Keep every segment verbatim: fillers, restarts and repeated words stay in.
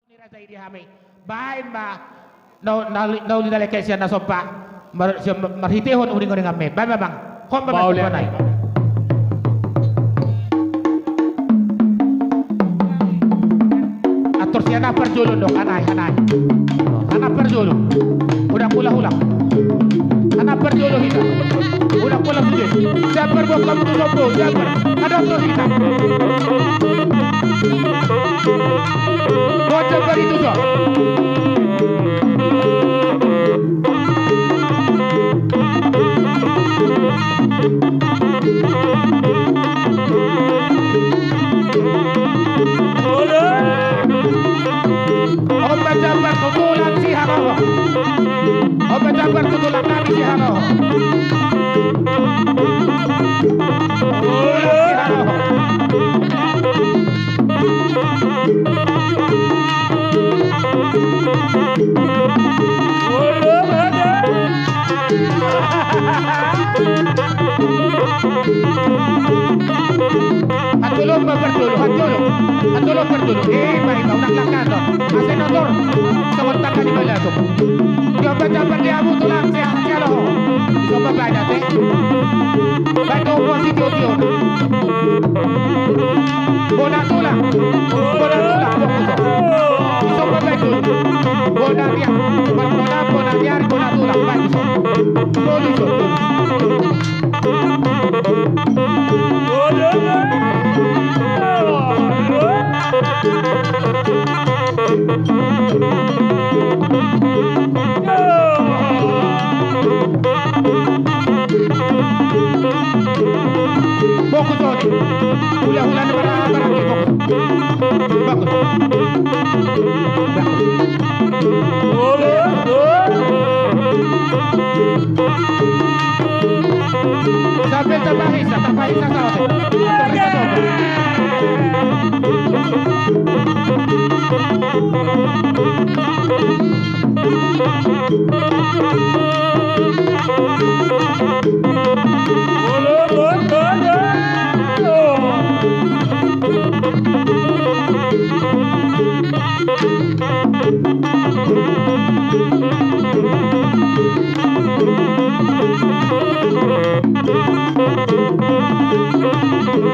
Ni raja i di hami. Baen ma na, na, na uli na leleng sian na somba. Mar-, sian, marhitehon uninguninganmi. Baen ma, Amang. Hot ma, Amang, somba nai. Ator sian na parjolo do, hanai, hanai. Hanai parjolo. Ulang, ulang, ulang. Hanai parjolo hita. Ulang, ulang sude. Jambar, buat hamu tu somba, jambar. Ada tu hita. Buat jambar itu, so. Obat jambar tu tulang siharoho. Obat jambar tu tulang nami siharoho. Tulang siharoho. Hantolom ma parjolo, hantolom. Hantolom parjolo. Eh, baik, ulang langkah to. Asa notor. Songon tangga ni balatuk. Dia baca berdiamu tulang sehat. Ia lo. Coba baca, teh. Baca oposisi, oposisi. Bona tulang. Bona tulang, bona tulang. Iso pe baen tulang. Bona riar. Bona, bona riar, bona tulang. Baen iso. Tolu iso. Fokus on. Hula-hula ni barang, barang ni fokus. Bagus. Bagus. Sambil tapahisa, tapahisa saotik. Tapahisa saotik.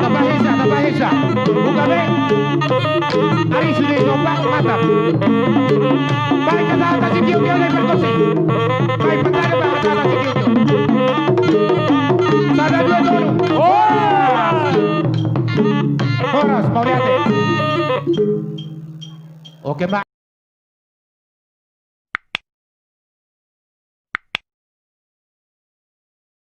Tapahisa, tapahisa. Buka be. Ari sude somba, mantap. Baik, kata-kata si Tio, Tio, Tio, perkusi. Baik, pertanda, Pak, kata-kata si Tio, Tio. Sada, dua, tolu. Horas. Horas, mauliate. Oke, Pak.